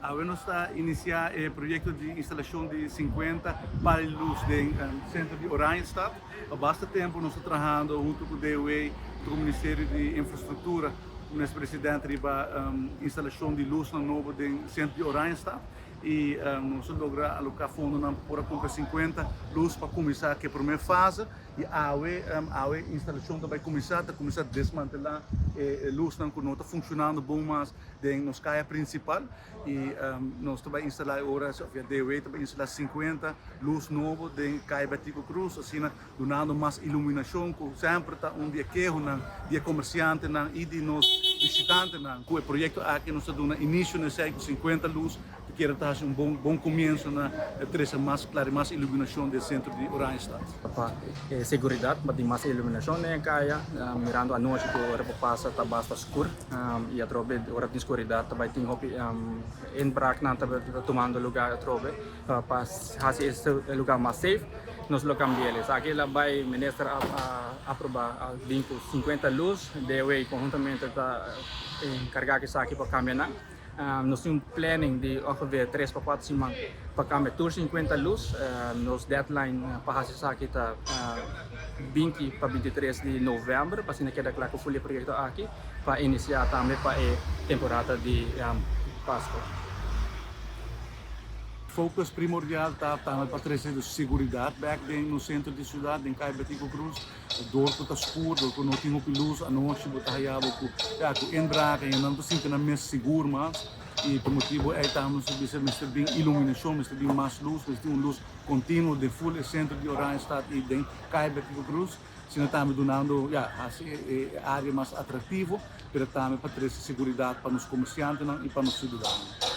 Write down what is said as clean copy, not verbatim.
Awe nos ta inicia e proyecto di instalacion di 50 pal di luz den centro di Oranjestad. Pa basta tempo nos ta trahando hunto cu DOW, hunto cu Ministerio di Infrastructura, cu Minister President riba instalacion di luznan nobo den centro di Oranjestad y nos a logra aloca fondonan pa por a cumpra 50 luz pa cuminsa cu e prome fase y awe awe instalacion ta bay cuminsa, ta cuminsa desmantela e luznan cu no ta funcionando bon mas den nos kaya prinsipal i nos ta bai instalá e ora of ya DOW ta bai instalá 50 lus nobo den kaya Betico Croes asina dunando mas iluminashon ku semper ta un di e kehonan di e komersiantenan i di nos bishitantenan. Ku e proyekto aki nos ta duna inisio na esei ku 50 lus ta kere ta hasi un bon bon komienso na trese mas klari mas iluminashon den sentro di Oranjestad. Pa e seguridat pa tin mas iluminashon den e kaya mirando anochi ku ora por pasa ta basta skur. Y atrobe ora tin scuridad ta bay tin hopi inbraaknan ta tumando lugar atrobe pa haci e lugar mas safe nos lo cambiel. Esaki la bay minister a aproba a bin cu 50 luz DOW conhuntamente ta encarga cu esaki pa cambia nan. Nos tin un planning di ongeveer 3 pa 4 siman pa cambia tur 50 luz. Nos deadline pa haci esaki ta 20 pa 23 di november pa asina keda cla cu full e proyecto aki pa inicia tambe pa e temporada di Pasco. Focus primordial ta tambe pa trece seguridad bek den nos centro di ciudad, den Caya Betico Croes. Dor cu ta scur, dor cu no tin hopi luz, anochi bo ta haya bo cu, ya, cu inbraak en nan ta sinti nan mes sigur mas y pa motibo ey tambe nos ta bisa mester bin iluminacion, mester bin mas luz, mester tin un luz continuo den full e centro di Oranjestad y den Caya Betico Croes, sino tambe dunando, ya, haci e area mas atractivo, pero tambe pa trece seguridad pa nos comerciantenan y pa nos ciudadanonan.